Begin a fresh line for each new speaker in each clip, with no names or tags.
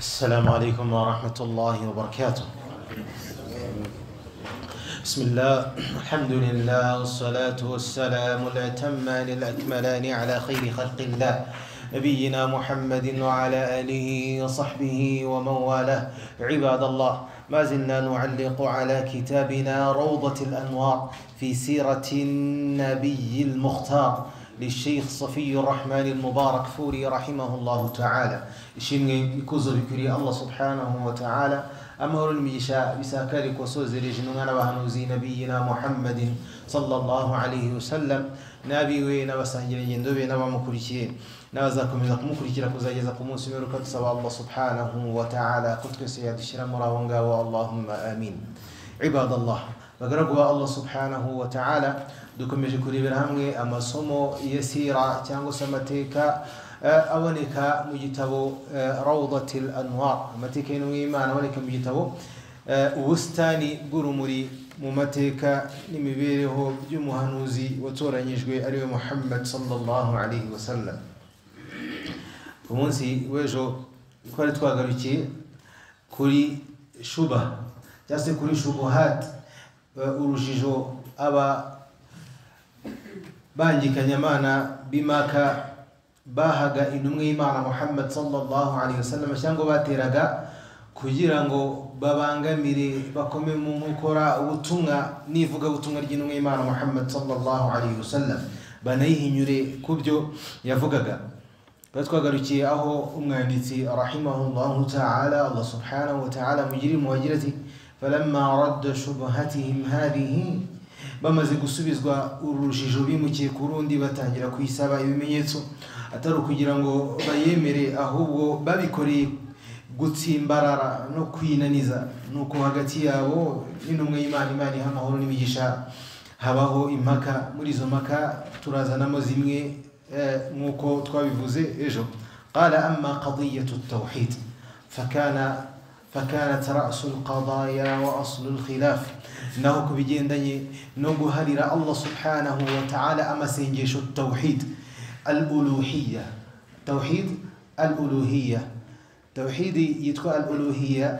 السلام عليكم ورحمة الله وبركاته. بسم الله، الحمد لله، والصلاة والسلام الأتمان الأكملان على خير خلق الله، نبينا محمد وعلى آله وصحبه ومن والاه. عباد الله، ما زلنا نعلق على كتابنا روضة الأنوار في سيرة النبي المختار للشيخ صفي الرحمن المبارك فوري رحمه الله تعالى. Ishimwe ikuzo bikwiriye Allah subhanahu wa ta'ala, amahoro n'imigisha bisakari kusozereje intumwa n'abahanuzi nabiyina Muhammadin sallallahu alayhi wasallam, n'abiwe n'abasangirangendo be n'abamukurikiye n'abazakomeza kumukurikira kuzageza ku munsi w'imperuka. Dusaba Allah subhanahu wa ta'ala ko twese yadushyira muri abo ngabo, Allahumma amin. Ibadallah, bagaragu ba Allah subhanahu wa ta'ala, dukomeje kurebera hamwe amasomo ya sira cyangwa se amateka aboneka mu gitabo Rawdatil Anwar, amateka y'Imana aboneka mu gitabo ubusitani bw'urumuri mu mateka n'imibereho by'umuhanuzi watoranyijwe ariwe Muhammad sallallahu alayhi wasallam. Ku munsi w'ejo twari twagarukiye kuri shuba cyangwa se kuri shubuhat, urujijo aba bangikanyamana b'Imaka bahaga intumwa y'Imana Muhammad sallallahu alayhi wasallam, cyangwa bateraga kugira ngo babangamire bakome mu nkokora ubutumwa n'ivugabutumwa ry'intumwa y'Imana Muhammad sallallahu alayhi wasallam, banayihinyure ku byo yavugaga. Twagarukiye aho umwanditsi rahimahullahu ta'ala, Allah subhanahu wa ta'ala mugirire muhagira ati falamma radda shubhatihim hadhihi, bamaze gusubizwa urujijo bimukiye ku rundi batangira kuyisaba ibimenyetso, atari ukugira ngo bayemere ahubwo babikoreye gutsimbarara no kwinaniza. Nuko hagati yabo n'intumwa y'Imana, Imana iha amahoro n'imigisha, habaho impaka. Muri izo mpaka turazanamo zimwe nk'uko twabivuze ejo. Qala amma qadiyatu at-tawhid fakanat ra'su al-qadaya wa aslu al-khilaf. Naho kubigendanye no guharira Allah subhanahu wa ta'ala amasengesho tawhid al-uluhiyya, tawhid al-uluhiyya, tawhid yitwa al-uluhiyya,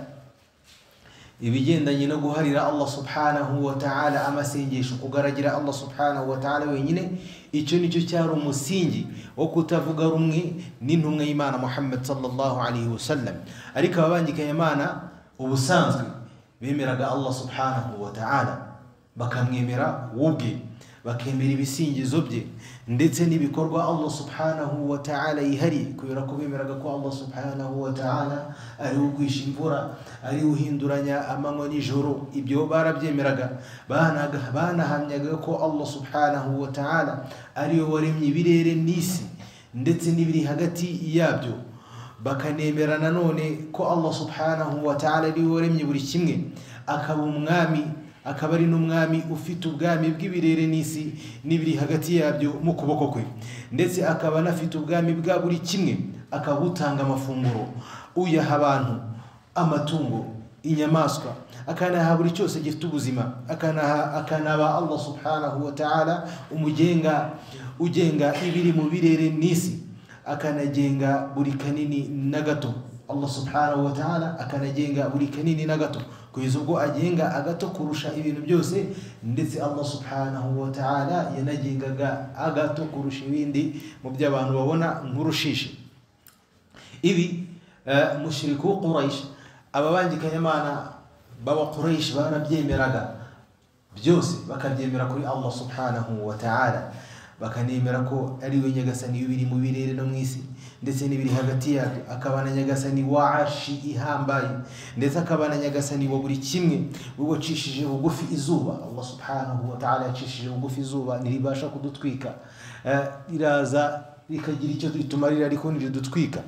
ibigendanye no guharira Allah subhanahu wa ta'ala amasengesho, kugaragira Allah subhanahu wa ta'ala wenyine. Icyo nicyo cyari umusingi wo kutavuga rumwe n'intumwa y'Imana Muhammad sallallahu alayhi wasallam. Ariko ababangikanye Imana ubusanzwe bemeraga Allah subhanahu wa ta'ala, bakamwemera ubwe, bakemera ibisingizo bye ndetse n'ibikorwa Allah subhanahu wa ta'ala yihariye, kubera ko bemeraga ko Allah subhanahu wa ta'ala ari ugwisha imvura, ari uhinduranya amanywa n'ijoro. Ibyo barabyemeraga, banahamyaga ko Allah subhanahu wa ta'ala ari we waremye ibirere n'isi ndetse n'ibiri hagati yabyo. Bakanemera nanone ko Allah subhanahu wa ta'ala ari we waremye buri kimwe, akaba umwami, akaba ari n'umwami ufite ubwami bw'ibirere n'isi n'ibiri hagati yabyo mu kuboko kwe, ndetse akaba anafite ubwami bwa buri kimwe, akabutanga amafunguro, uyaha abantu, amatungo, inyamaswa, akanaha buri cyose gifite ubuzima, akanaba Allah subhanahu wa ta'ala umugenga ugenga ibiri mu birere n'isi, akanagenga buri kanini na gato. Allah subhanahu wa ta'ala akanagenga buri kanini na gato, kugeza ubwo agenga agato kurusha ibintu byose, ndetse Allah subhanahu wa ta'ala yanagengaga agato kurusha ibindi mu byo abantu babona nk'urushishi. Ibi mushriku Quraysh, ababangikanyamana baba Quraysh barabyemeraga byose, bakabyemera kuri Allah subhanahu wa ta'ala, bakanemera ko ari we nyagasani w'ibiri mu birere no mu isi ndetse n'ibiri hagati yabyo, akaba na nyagasani wa arshi ihambaye, ndetse akaba na nyagasani wa buri kimwe, we wacishije bugufi izuba. Allah subhanahu wa ta'ala yacishije bugufi izuba, ntiribasha kudutwika, riraza rikagira icyo ritumarira ariko ntiridutwika.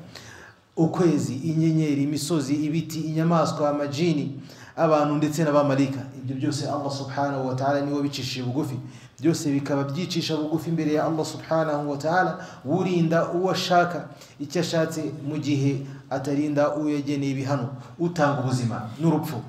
Ukwezi, inyenyeri, imisozi, ibiti, inyamaswa, amajini, abantu ndetse n'abamarika, ibyo byose Allah subhanahu wa ta'ala niwe bicishije bugufi, byose bikaba byicisha bugufi imbere ya Allah subhanahu wa ta'ala, urinda uwo ashaka icyo ashatse mu gihe atarinda uwo yageneye ibihano, utanga ubuzima n'urupfu,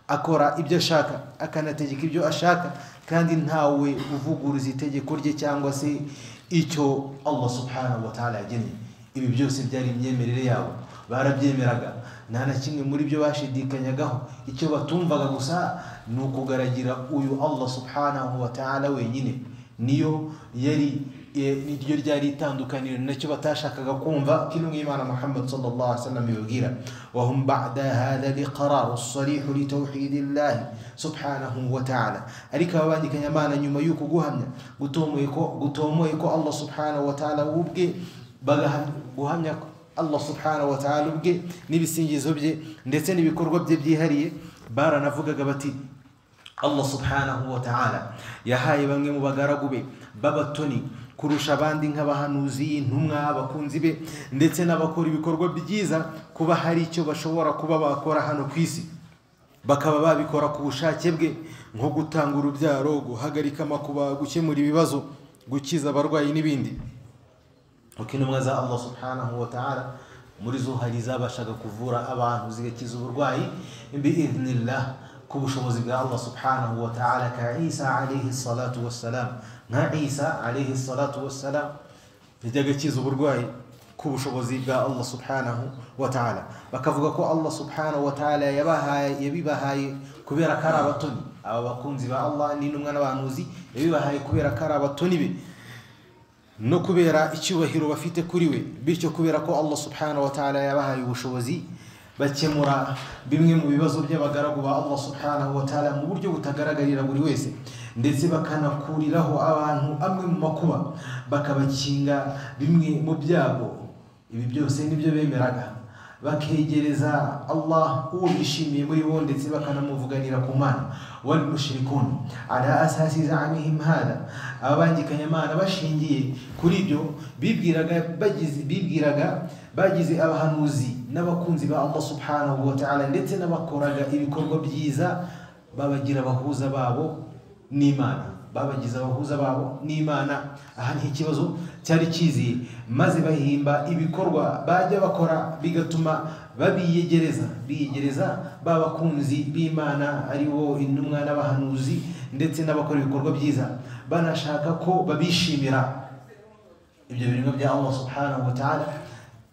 akora ibyo ashaka, akanategeka ibyo ashaka, kandi ntawe uvuguruza itegeko rye cyangwa se icyo Allah subhanahu wa ta'ala yagennye. Ibi byose byari imyemerere yabo. Barabyemeraga, nta na kimwe muri byo bashidikanyagaho. Icyo batumvaga gusa ni ukugaragira uyu Allah subhanahu wa ta'ala wenyine. Niyo yari niryo ryari itandukaniro, nacyo batashakaga kumva kino Imana Muhammad sallallahu alaihi wasallam yubwira. Wa hum ba'da hadha liqarar as-sarih li tawhidillah subhanahu wa ta'ala. Ariko ababangikanyamana nyuma y'uko guhamya gutomoye ko Allah subhanahu wa ta'ala ubwe, guhamya Allah subhanahu wa ta'ala ubwe n'ibisingizo bye ndetse n'ibikorwa bye byihariye, baranavugaga bati Allah subhanahu wa ta'ala yahaye bamwe mu bagaragu be babatoni kurusha abandi nk'abahanuzi, intumwa, abakunzi be ndetse n'abakora ibikorwa byiza, kuba hari icyo bashobora kuba bakora hano ku isi bakaba babikora ku bushake bwe, nko gutanga urubyaro, guhagarika amakuba, gukemura ibibazo, gukiza abarwayi n'ibindi. Uko intumwa za Allah subhanahu wa ta'ala muri zo hari zabashaga kuvura abantu zigakiza uburwayi biidhnillah, ku bushobozi bwa Allah subhanahu wa ta'ala, ka Isa alayhi salatu wassalam. Nka Isa alayhi salatu wassalam yajyaga akiza uburwayi ku bushobozi bwa Allah subhanahu wa ta'ala. Bakavuga ko Allah subhanahu wa ta'ala yabibahaye kubera ko ari abatoni. Aba bakunzi ba Allah n'intumwa n'abahanuzi yabibahaye kubera ko ari abatoni be no kubera icyubahiro bafite kuri we. Bityo kubera ko Allah subhanahu wa ta'ala yabahaye ubushobozi, bakemura bimwe mu bibazo by'abagaragu ba Allah subhanahu wa ta'ala mu buryo butagaragarira buri wese, ndetse bakanakuriraho abantu amwe mu makuba, bakabakinga bimwe mu byago. Ibi byose nibyo bemeraga, bakegereza Allah uwo bishimiye muri bo, ndetse bakanamuvuganira ku Mana. Wal mushrikun ala asasi za'mihim hada, ababangikanyamana bashingiye kuri ibyo bibwiraga bagize abahanuzi n'abakunzi ba Allah subhanahu wa ta'ala ndetse n'abakoraga ibikorwa byiza, babagira abahuza babo n'Imana, babagize abahuza babo n'Imana. Aha ni ikibazo cyari kiziye, maze bahimba ibikorwa bajya bakora bigatuma biyegereza babakunzi b'Imana, ari bo intumwa n'abahanuzi ndetse n'abakora ibikorwa byiza, banashaka ko babishimira. Ibyo birimo bya Allah subhanahu wa ta'ala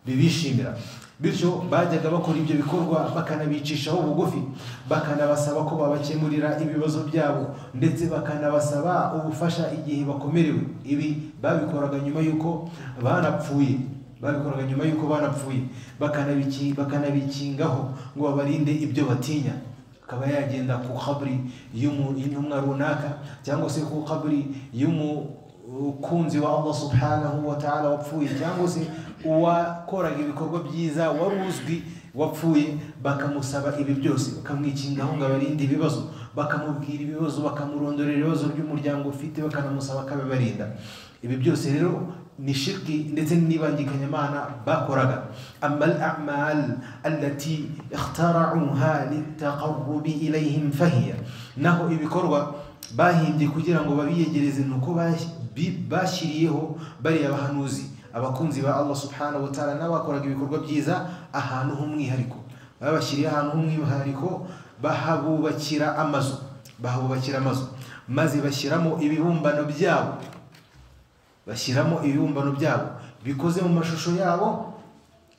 bibishimira. Bityo bajyaga bakora ibyo bikorwa bakanabicishaho bugufi, bakanabasaba ko babakemurira ibibazo byabo, ndetse bakanabasaba ubufasha igihe bakomerewe. Ibi babikoraga nyuma yuko banapfuye, bakanabikingaho ngo babarinde ibyo batinya. Akaba yagenda ku kabri y'intumwa runaka, cyangwa se ku kabri y'umukunzi wa Allah subhanahu wa ta'ala wapfuye, cyangwa se uwakoraga ibikorwa byiza wari uzwi wapfuye, bakamusaba ibi byose, bakamwikingaho ngo abarinde ibibazo, bakamubwira ibibazo, bakamurondorera ibibazo by'umuryango ufite, bakanamusaba akabibarinda. Ibi byose rero ni shirki ndetse n'ibangikanyamana bakoraga. Amma al-a'mal allati ikhtara'uha litaqarrubi ilayhim fahiya, naho ibikorwa bahimbye kugira ngo babiyegereze nuko bashyiriyeho bariya bahanuzi, abakunzi ba Allah subhanahu wa ta'ala n'abakoraga ibikorwa byiza ahantu h'umwihariko, babashyiriye ahantu h'umwihariko, bahabubakira amazu, maze bashyiramo ibibumbano byabo, bikoze mu mashusho yabo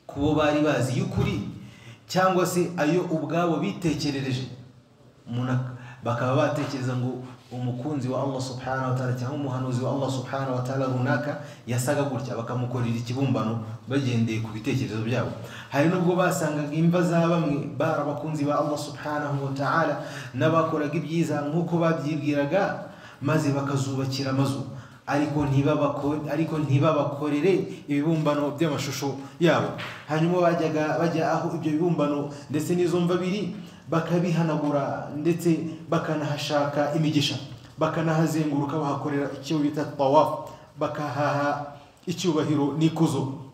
kubo bari bazi y'ukuri, cyangwa se ayo ubwabo bitekerereje. Bakaba batekereza ngo umukunzi wa Allah subhanahu wa ta'ala cyangwa umuhanuzi wa Allah subhanahu wa ta'ala runaka yasaga gutya, bakamukorera ikibumbano bagendeye ku bitekerezo byabo. Hari nubwo basangaga imva za bamwe bari abakunzi ba Allah subhanahu wa ta'ala n'abakoraga ibyiza nk'uko babyibwiraga, maze bakazubakira amazu, ariko ntibabakorere ibibumbano by'amashusho yabo. Hanyuma bajyaga bajya aho ibyo bibumbano ndetse n'izo mva biri, bakabihanagura ndetse bakanahashaka imigisha, bakanahazenguruka bahakorera icyo bita tawaf, bakahaha icyubahiro n'ikuzo,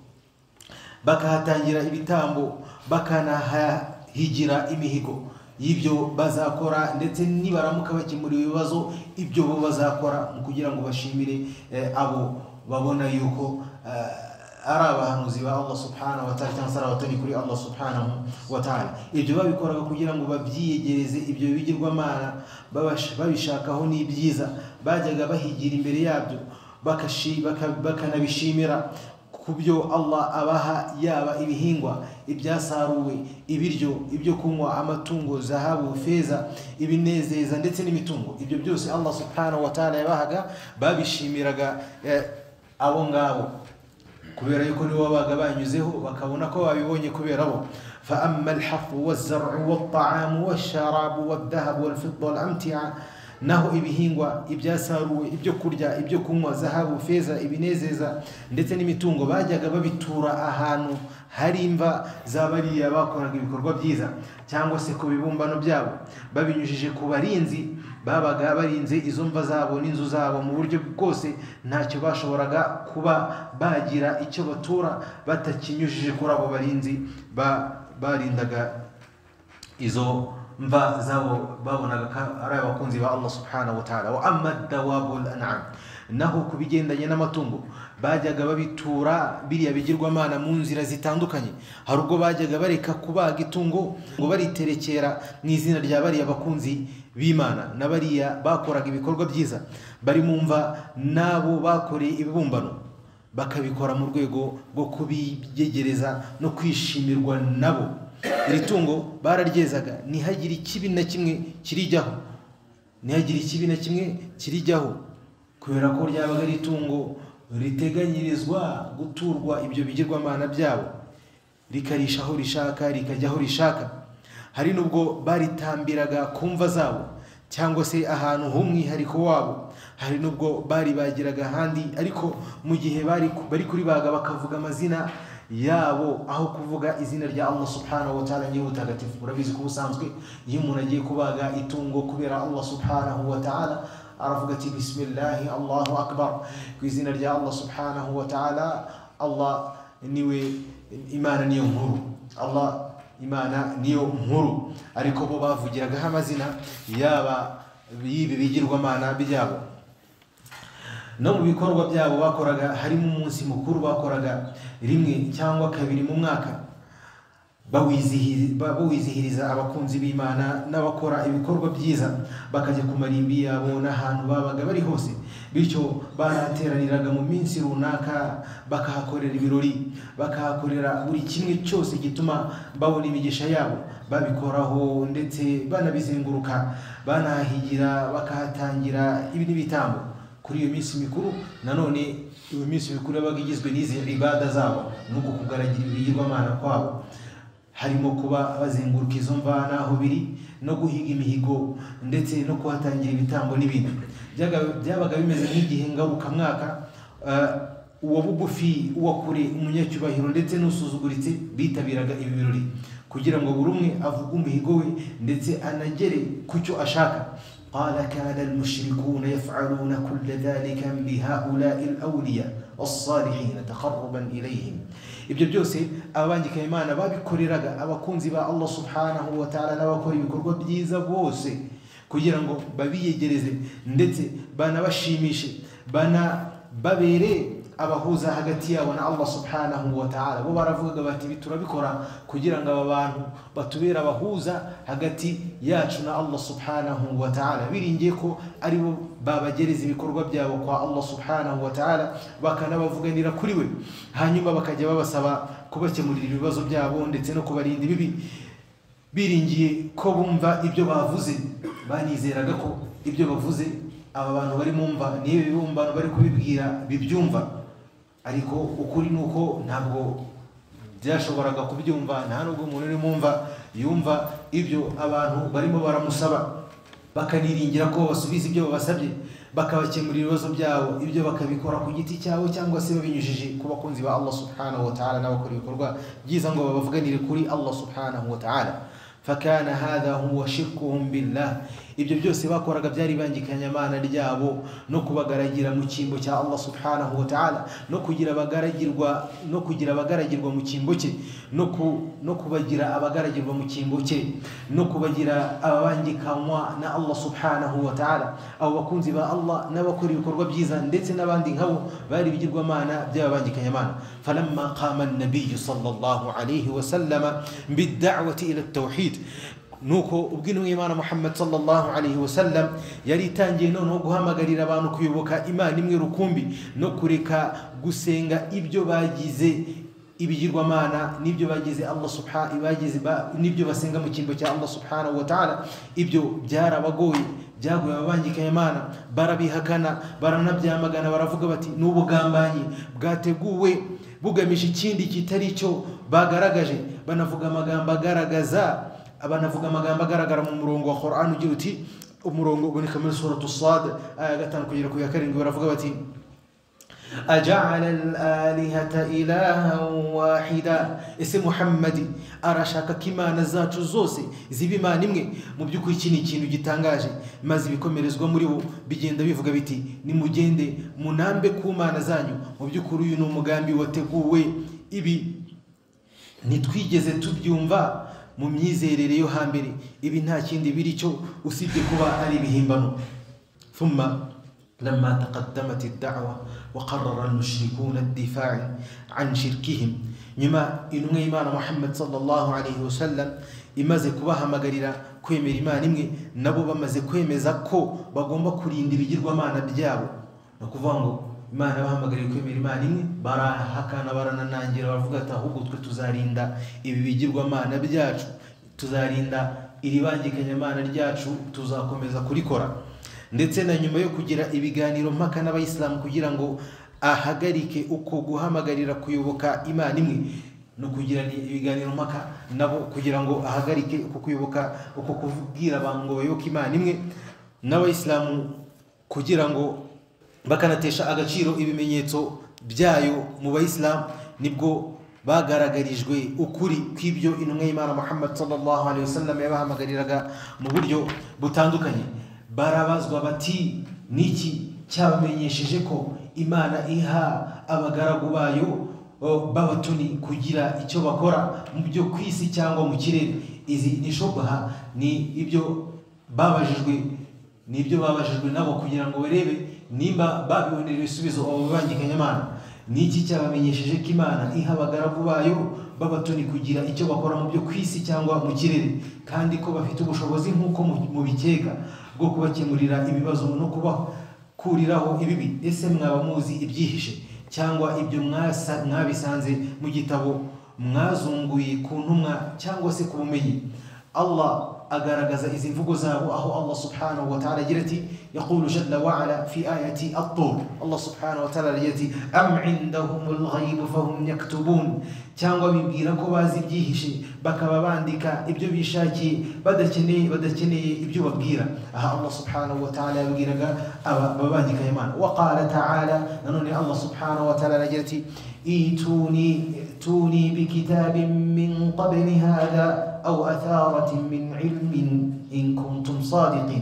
bakahatangira ibitambo, bakanahahigira imihigo y'ibyo bazakora, ndetse nibaramuka bakemura ibibazo ibyo bo bazakora mu kugira ngo bashimire abo babona yuko ari abahanuzi ba Allah subhanahu wa ta'ala cyangwa se ari abatoni kuri Allah subhanahu wa ta'ala. Ibyo babikoraga kugira ngo babyiyegereze ibyo bigirwamana babishakaho n'ibyiza bajyaga bahigira imbere yabyo, bakanabishimira ku byo Allah abaha, yaba ibihingwa, ibyasaruwe, ibiryo, ibyo kunywa, amatungo, zahabu, feza, ibinezeza ndetse n'imitungo. Ibyo byose Allah subhanahu wa ta'ala yabahaga, babishimiraga abo ngabo kubera yuko nibo babaga banyuzeho bakabona ko babibonye kubera bo. Fa amma al-hafu waz-zar'u wat-ta'amu wash-sharabu wad-dhahabu wal-fidda wal-amti'a, naho ibihingwa, ibyasaruwe, ibyo kurya, ibyo kunywa, zahabu, feza, ibinezeza ndetse n'imitungo, bajyaga babitura ahantu hari imva z'abariya bakoraga ibikorwa byiza cyangwa se ku bibumbano byabo, babinyujije ku barinzi babaga barinze izo mva zabo n'inzu zabo mu buryo bwose. Ntacyo bashoboraga kuba bagira icyo batura batakinyujije kuri abo barinzi barindaga izo mva zabo, babonaga ari abakunzi ba Allah subhanahu wa ta'ala. Wa amma ad-dawabu wal-an'am, naho ku bigendanye n'amatungo bajyaga babitura biriya bigirwamana mu nzira zitandukanye. Hari ubwo bajyaga bareka kubaga itungo ngo bariterekera mu izina rya bariya bakunzi b'Imana na bariya bakoraga ibikorwa byiza bari mu mva, nabo bakoreye ibibumbano, bakabikora mu rwego rwo kubyegereza no kwishimirwa nabo. Iri tungo bararyezaga ntihagire ikibi na kimwe kirijyaho, ntihagire ikibi na kimwe kirijyaho, kubera ko ryabaga ari itungo riteganyirizwa guturwa ibyo bigirwamana byabo, rikarisha aho rishaka, rikajya aho rishaka. Hari nubwo baritambiraga ku mva zabo cyangwa se ahantu h'umwihariko wabo, hari nubwo baribagiraga ahandi, ariko mu gihe bari kuribaga bakavuga amazina yabo aho kuvuga izina rya Allah subhanahu wa ta'ala nyir'ubutagatifu. Urabizi ko ubusanzwe iyo umuntu agiye kubaga itungo kubera Allah subhanahu wa ta'ala aravuga ati bismillahi Allahu akbar, ku izina rya Allah subhanahu wa ta'ala. Allah niwe Imana niyo nkuru, Allah Imana niyo nkuru. Ariko bo bavugiragaho amazina yaba y'ibi bigirwamana byabo. No mu bikorwa byabo bakoraga harimo umunsi mukuru bakoraga rimwe cyangwa kabiri mu mwaka, bawizihiriza abakunzi b'Imana n'abakora ibikorwa byiza, bakajya ku marimbi yabo n'ahantu babaga bari hose. Bityo barateraniraga mu minsi runaka bakahakorera ibirori, bakahakorera buri kimwe cyose gituma babona imigisha yabo, babikoraho ndetse banabizenguruka, banahigira, bakahatangira ibi n'ibitambo kuri iyo minsi mikuru. Nanone iyo minsi mikuru yabaga igizwe n'izi ibada zabo nuko kugaragira ibigirwamana kwabo, harimo kuba bazenguruka izo mva n'aho biri, no guhiga imihigo ndetse no kuhatangira ibitambo n'ibindi. Byabaga bimeze nk'igihe ngarukamwaka, uwa bugufi, uwa kure, umunyacyubahiro ndetse n'usuzuguritse bitabiraga ibi birori kugira ngo buri umwe avuge umuhigo we ndetse anagere ku cyo ashaka. قال كان المشركون يفعلون كل ذلك بهؤلاء الأولياء الصالحين تقربا إليهم. Ibyo byose ababangikanye Imana babikoreraga abakunzi ba Allah subhanahu wa ta'ala n'abakora ibikorwa byiza bose kugira ngo babiyegereze ndetse banabashimishe, banababere abahuza hagati yabo na Allah subhanahu wa ta'ala. Bo baravugaga bati ibi turabikora kugira ngo aba bantu batubere abahuza hagati yacu na Allah subhanahu wa ta'ala, biringiye ko ari bo babagereza ibikorwa byabo kwa Allah subhanahu wa ta'ala, bakanabavuganira kuri we, hanyuma bakajya babasaba kubakemurira ibibazo byabo ndetse no kubarinda ibibi, biringiye ko bumva ibyo bavuze. Banizeraga ko ibyo bavuze aba bantu bari mumva niyo bibumbano bari kubibwira bibyumva, ariko ukuri nuko ntabwo byashoboraga kubyumva. Nta nubwo umuntu uri mumva yumva ibyo abantu barimo baramusaba, bakaniringira ko basubiza ibyo babasabye, bakabakemurira ibibazo byabo, ibyo bakabikora ku giti cyabo cyangwa se babinyujije ku bakunzi ba Allah subhanahu wa ta'ala n'abakora ibikorwa byiza ngo babavuganire kuri Allah subhanahu wa ta'ala. Fakana hadha huwa shirkuhum billah, ibyo byose bakoraga byari bangikanyamana ryabo no kubagaragira mu cyimbo cya Allah subhanahu wa ta'ala, no kugira abagaragirwa, no kugira abagaragirwa mu cyimbo cye, no kubagira abagaragirwa mu cyimbo cye, no kubagira ababangikanywa na Allah subhanahu wa ta'ala. Abo bakunzi ba Allah n'abakora ibikorwa byiza ndetse n'abandi nkabo bari bigirwamana by'ababangikanyamana. Falamma qama an-nabiy sallallahu alayhi wa sallama bid-da'wati ila at-tauhid, Nuko ubwo intumwa y'Imana Muhammad sallallahu alaihi wasallam yari itangiye noneho guhamagarira abantu kuyoboka Imana imwe rukumbi no kureka gusenga ibyo bagize ibigirwamana n'ibyo bagize Allah subhanahu bagize n'ibyo basenga mu cyimbo cya Allah subhanahu wa ta'ala, ibyo byarabagoye, byagoye ababangikanya Imana, barabihakana, baranabyamagana, baravuga bati n'ubugambanyi bwateguwe bugamije ikindi kitari cyo bagaragaje. Banavuga amagambo agaragaza, banavuga amagambo agaragara mu murongo wa Qur'an ugira uti, umurongo uboneka muri suratu Sad aya 5 kugera ku ya 7, baravuga bati aja'ala al-alihata ilahan wahida, ese Muhammad arashaka ko imana zacu zose ziba imana imwe? Mu by'ukuri iki ni ikintu gitangaje. Maze ibikomerezwa muri bo bigenda bivuga biti nimugende munambe ku mana zanyu, mu by'ukuri uyu ni umugambi wateguwe. Ibi ntitwigeze tubyumva mu myizerere yo hambere, ibi nta kindi biri cyo usibye kuba ari ibihimbano. Thumma لما تقدمت الدعوة وقرر المشركون الدفاع عن شركهم، nyuma intumwa y'Imana Muhammad sallallahu alaihi wasallam imaze kubahamagarira kwemera Imana imwe, nabo bamaze kwemeza ko bagomba kurinda ibigirwamana byabo. No kuvuga ngo Imana bahamagariye kwemera Imana imwe, barahakana, barananangira, baravuga ati ahubwo twe tuzarinda ibi bigirwamana byacu, tuzarinda iribangikanyamana ryacu, tuzakomeza kurikora. Ndetse na nyuma yo kugira ibiganiro mpaka n'abayisilamu kugira ngo ahagarike uko guhamagarira kuyoboka Imana imwe, no kugira ibiganiro mpaka nabo kugira ngo ahagarike uko kuyoboka, uko kubwira abantu ngo bayoboke Imana imwe, n'abayisilamu kugira ngo bakanatesha agaciro ibimenyetso byayo mu bayisilamu, nibwo bagaragarijwe ukuri kw'ibyo intumwa y'Imana Muhammad sallallahu alaihi wasallam yabahamagariraga mu buryo butandukanye. Barabazwa bati niki cyabamenyesheje ko Imana iha abagaragu bayo b'abatoni kugira icyo bakora mu byo kwisi cyangwa mu kirere? Izi ni shubha, ni ibyo babajijwe, ni ibyo babajijwe nabo kugira ngo barebe nimba babibonera ibisubizo abo babangikanyamana. Niki cyabamenyesheje ko Imana iha abagaragu bayo b'abatoni kugira icyo bakora mu byo kwisi cyangwa mu kirere, kandi ko bafite ubushobozi nk'uko mubikeka bwo kubakemurira ibibazo no kubakuriraho ibibi? Ese mwaba muzi ibyihishe cyangwa ibyo mwabisanze mu gitabo mwazunguye ku ntumwa cyangwa se ku bumenyi? Allah agaragaza izi mvugo zabo aho Allah subhanahu wa ta'ala agira ati yaqulu jalla wa ala fi ayati at-tur, Allah subhanahu wa ta'ala agira ati am indahumul ghayb fahum yaktubun, cyangwa bibwira ko bazi ibyihishe bakaba bandika ibyo bishakiye badakeneye ibyo babwira. Aha Allah subhanahu wa ta'ala yabwiraga aba babandika Imana. Wa qala ta'ala, nanone Allah subhanahu wa ta'ala agira ati ituni bikitabin min qabli hadha aw atharatin min ilmin in kuntum sadiqin,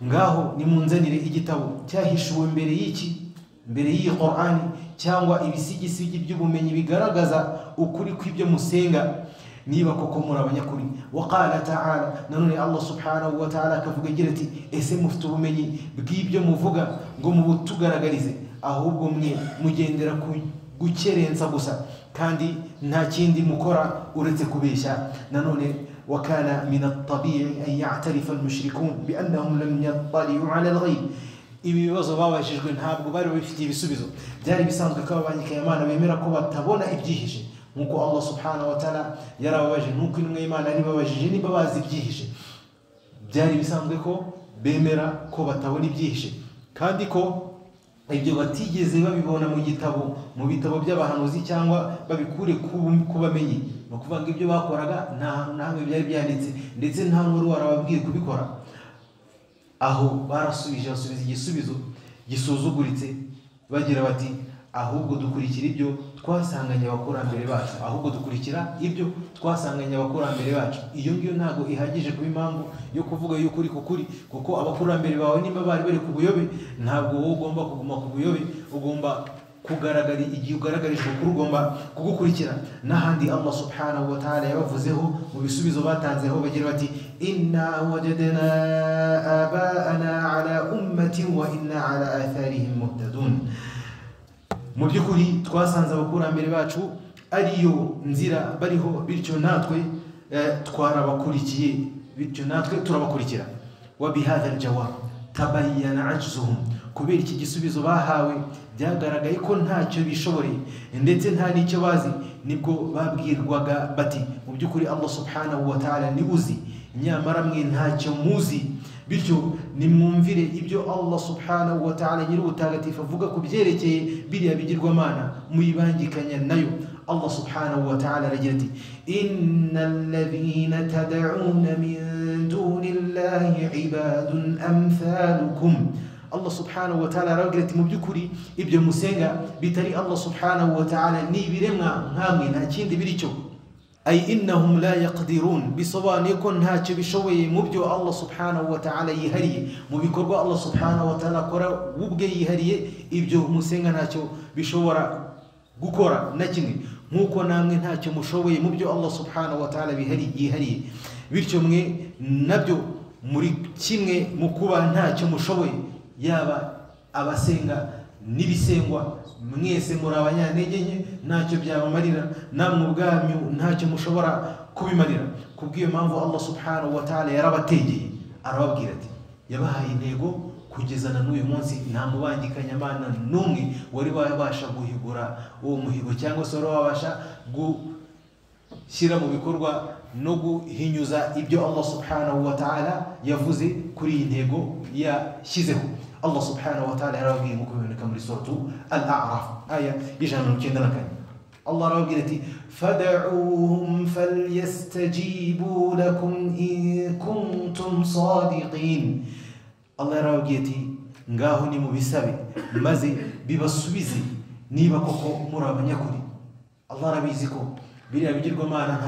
ngaho nimunzanire igitabo cyahishuwe mbere y'iki, mbere y'iyi Qur'ani, cyangwa ibisigisigi by'ubumenyi bigaragaza ukuri kw'ibyo musenga, niba koko muri abanyakuri. Wa qala ta'ala, nanone Allah subhanahu wa ta'ala akavuga agira ati ese mufite ubumenyi bw'ibyo muvuga ngo mubutugaragarize? Ahubwo mwe mugendera ku gukerensa gusa kandi nta kindi mukora uretse kubeshya. Nanone wakana min at-tabi'i an ya'tarifa al-mushrikun bi annahum lam yattali'u 'ala al-ghayb, ibi bibazo babajijwe ntabwo bari babifitiye ibisubizo. Byari bisanzwe ko ababangikanyamana bemera ko batabona ibyihishe, nkuko Allah subhanahu wa ta'ala yarababaje, nuko intumwa y'Imana yarababajije niba bazi ibyihishe. Byari bisanzwe ko bemera ko batabona ibyihishe, kandi ko ibyo batigeze babibona mu gitabo, mu bitabo by'abahanuzi cyangwa babikure ku bamenyi. No kuvuga ngo ibyo bakoraga nta hantu na hamwe byari byanditse, ndetse nta n'uwari warababwiye kubikora. Aho barasubije, basubiza igisubizo gisuzuguritse bagira bati ahubwo dukurikira ibyo twasanganye abakurambere bacu, ahubwo dukurikira ibyo twasanganye abakurambere bacu. Iyo ngiyo ntago ihagije kuba impamvu yo kuvuga yuko uri kukuri, kuko abakurambere bawe nimba bari bari ku buyobe, ntabwo wowe ugomba kuguma ku buyobe, ugomba kugaragara igihe ugaragarijwe ukuri ugomba kugukurikira. N'ahandi Allah subhanahu wa ta'ala yabavuzeho mu bisubizo batanzeho bagira bati inna wajadna abaana ala ummatin wa inna ala atharihim muhtadun, mu by'ukuri twasanze abakurambere bacu ariyo nzira bariho, bityo natwe twarabakurikiye. Bityo natwe turabakurikira. Wa bihadha aljawab tabayyana ajzuhum, kubera iki gisubizo bahawe byagaragaye ko ntacyo bishoboreye ndetse nta n'icyo bazi. Nibwo babwirwaga bati mu by'ukuri Allah subhanahu wa ta'ala ni uzi, nyamara mwe ntacyo muzi. Bityo nimwumvire ibyo Allah subhanahu wa ta'ala nyir'ubutagatifu avuga ku byerekeye biriya bigirwamana muyibangikanya nayo. Allah subhanahu wa ta'ala aragira ati innal ladhina tad'una min dunillahi ibadun amthalukum. Allah subhanahu wa ta'ala aragira ati mu by'ukuri ibyo musenga bitari Allah subhanahu wa ta'ala ni ibiremwa nkamwe, nta kindi biricyo. Ay innahum la yaqdirun, bisobanuye ko ntacyo bishoboye mu byo Allah subhanahu wa ta'ala yihariye, mu bikorwa Allah subhanahu wa ta'ala akora ubwe yihariye, ibyo musenga ntacyo bishobora gukora na kimwe, nk'uko namwe ntacyo mushoboye mu byo Allah subhanahu wa ta'ala yihariye. Bityo mwe nabyo muri kimwe mu kuba ntacyo mushoboye, yaba abasenga n'ibisengwa mwese muri abanyantege nke, ntacyo byabamarira, namwe ubwanyu ntacyo mushobora kubimarira. Kubw'iyo mpamvu Allah subhanahu wa ta'ala yarabategeye arababwira ati yabahaye intego kugeza na n'uyu munsi nta mubangikanyamana n'umwe wari wabasha guhigura uwo muhigo, cyangwa se wari wabasha gushyira mu bikorwa no guhinyuza ibyo Allah subhanahu wa ta'ala yavuze kuri iyi ntego yashyizeho. Allah subhanahu wa ta'ala yarababwiye nk'uko biboneka muri suratu Al-A'raf aya 194. Allah arababwira ati fad'uhum falyastajibu lakum in kuntum sadiqin. Allah yarababwiye ati ngaho ni mubisabe maze bibasubize niba koko muri abanyakuri. Allah arabizi ko biriya bigirwamana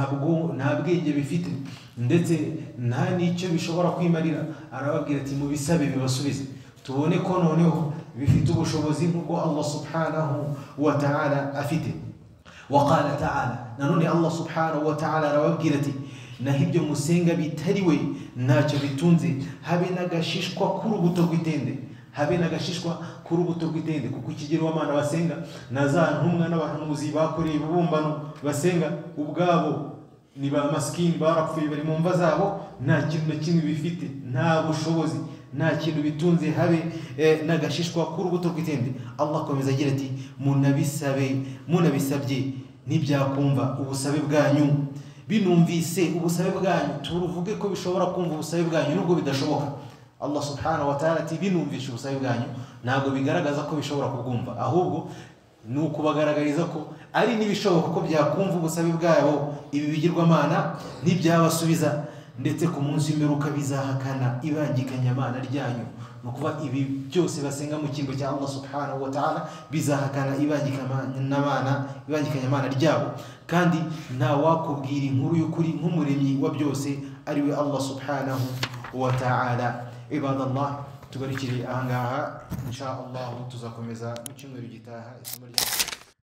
nta bwenge bifite ndetse nta n'icyo bishobora kwimarira. Arababwira ati mubisabe bibasubize, tubone ko noneho bifite ubushobozi nk'ubwo Allah subhanahu wa ta'ala afite. Waqala ta'ala, nanone Allah subhanahu wa ta'ala arababwira ati naho ibyo musenga bitari we ntacyo bitunze, habe n'agashishwa k'urubuto rw'itende, habe n'agashishwa k'urubuto rw'itende. Kuko ikigirwamana basenga na za ntumwa n'abahanuzi bakoreye ibibumbano basenga ubwabo ni ba masikini, barapfuye bari mu mva zabo, nta kintu na kimwe bifite, nta bushobozi, nta kintu bitunze, habe n'agashishwa k'urubuto rw'itende. Allah akomeza agira ati munabisabe, munabisabye ntibyakumva ubusabe bwanyu, binumvise ubusabe bwanyu, turuvuge ko bishobora kumva ubusabe bwanyu nubwo bidashoboka. Allah subhanahu wa ta'ala ati binumvishe ubusabe bwanyu ntabwo bigaragaza ko bishobora kubwumva, ahubwo ni ukubagaragariza ko ari n'ibishoboka ko byakumva ubusabe bwabo ibi bigirwamana ntibyabasubiza, ndetse ku munsi w'imperuka bizahakana ibangikanyamana ryanyu. Ni ukuvuga ibi byose basenga mu cyimbo cya Allah subhanahu wa ta'ala bizahakana ibangikanyamana ryabo. Kandi nta wakubwira inkuru y'ukuri nk'umuremyi wa byose ari we Allah subhanahu wa ta'ala. Ibadallah, tugarukire ahangaha insha Allah tuzakomeza mu cyumweru gitaha isomo rya